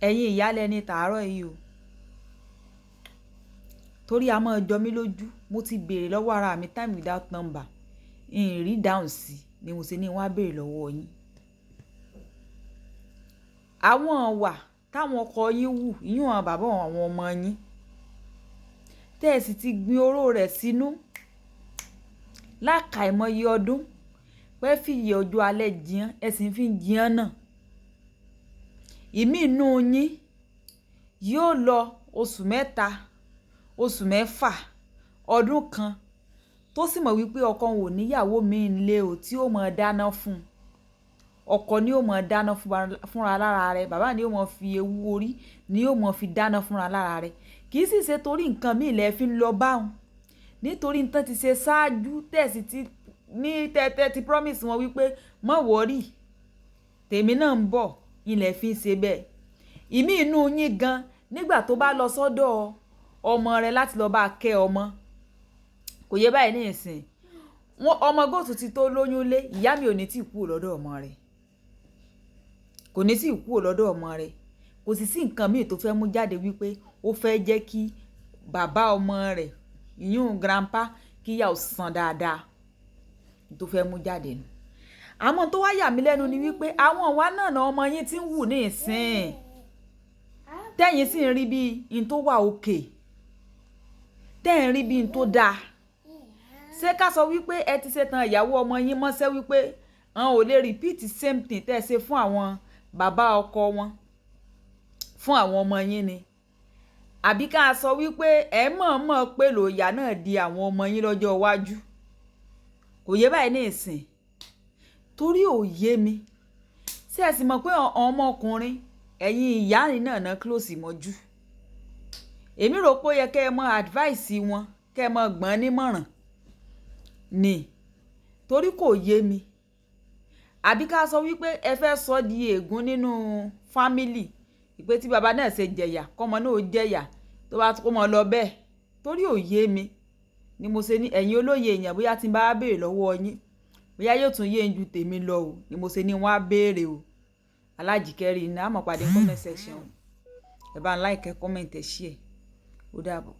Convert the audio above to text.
Ẹ̀yin ìyálẹ̀ ni tàárọ̀ yìí o. Torí a máa jọ mí lójú, mo ti béèrè lọ́wọ́ ara mi time without number. N rí dáhùn sí ni mo ṣe ní wá béèrè lọ́wọ́ yín. Àwọn ìwà táwọn ọkọ yín wù, iyún àwọn bàbá àwọn ọmọ yín, tẹ́ ẹ sì ti gbin oró rẹ̀ sínú lákàìmọye ọdún, pé fìyà ọjọ́ alẹ́ jiyàn, ẹ sì fi ń jiyàn náà. Ìmí inú yín yóò lọ oṣù 3, oṣù 6, ọdún kan, tó sì mọ̀ wípé ọkọ òun ò níyàwó mi ń lé o tí ó mọ dáná fún un. Ọkọ ni ó mọ dáná fúnra lára rẹ̀, bàbá ni ó mọ fi ewu orí ni ó mọ fi dáná fúnra lára rẹ̀. Kì í sì ṣe torí nǹkan míì lẹ fi ń lọ bá òun. Nítorí nǹkan ti ṣe ṣáájú tẹ́ sì ti ní tẹ́ ti promise wọn wípé má worry, tèmi náà ń bọ̀, ilẹ̀ fi ń ṣe bẹ́ẹ̀. Ìmí inú yín gan nígbà tó bá lọ sọ́dọ̀ ọmọ rẹ̀ láti lọ bá kẹ́ ọmọ. Kò yé báyìí ní ìsìn. Wọ́n ọmọ góòtù ti tó lóyún lé, ìyá mi ò ní tí kúrò lọ́dọ̀ ọmọ rẹ̀. Kò ní tí kúrò lọ́dọ̀ ọmọ rẹ̀. Kò sì sí nǹkan míì tó fẹ́ mú jáde wípé ó fẹ́ jẹ́ kí bàbá ọmọ rẹ̀, ìyún grandpa, kí ìyá ó san dáadáa. Tó fẹ́ mú jáde nù. Àmọ́ tó wá yà mí lẹ́nu ni wípé àwọn ìwà náà náà ọmọ yín tí ń wù ní ìsìn. Tẹ́yin sì ń rí bí n tó wà òkè. Tẹ́ ẹ̀ ń rí bí n tó da. Ṣé ká sọ wípé ẹ ti ṣe tan ìyàwó ọmọ yín mọ́ṣẹ́ wípé àwọn ò lè repeat same thing tẹ́ ẹ ṣe fún àwọn bàbá ọkọ wọn, fún àwọn ọmọ yín ni? Àbí ká sọ wípé ẹ mọ̀ọ́mọ̀ pé lòyà náà di àwọn ọmọ yín lọ́jọ́ iwájú? Kò yé báyìí ní ìsìn. Torí ò yé mi. Ṣé ẹ sì mọ̀ pé ọmọkùnrin ẹ̀yin ìyá yìí náà ná close mọ́jú? Èmi rò pé ó yẹ kí ẹ mọ advice wọn, kí ẹ mọ gbọ́n nímọ̀ràn ni. Torí kò yé mi. Àbí ká sọ wípé ẹ fẹ́ sọ di ègún nínú family, ìpè tí bàbá náà ṣe jẹ̀yà, kọ́mọ náà ó jẹ̀yà, tó bá kó mọ lọ bẹ́ẹ̀. Torí ò yé mi ni mo ṣe ní ẹ̀yin olóye èèyàn bóyá tí ń bá béèrè lọ́wọ́ yín, bóyá yóò tún yé ń ju tèmi lọ o ni mo ṣe ní wọ́n á béèrè o. Alájìkẹ́rì ni a mọ̀ pàdé comment section. Ẹ bá ń like, comment, ẹ share. Ó dàbọ̀.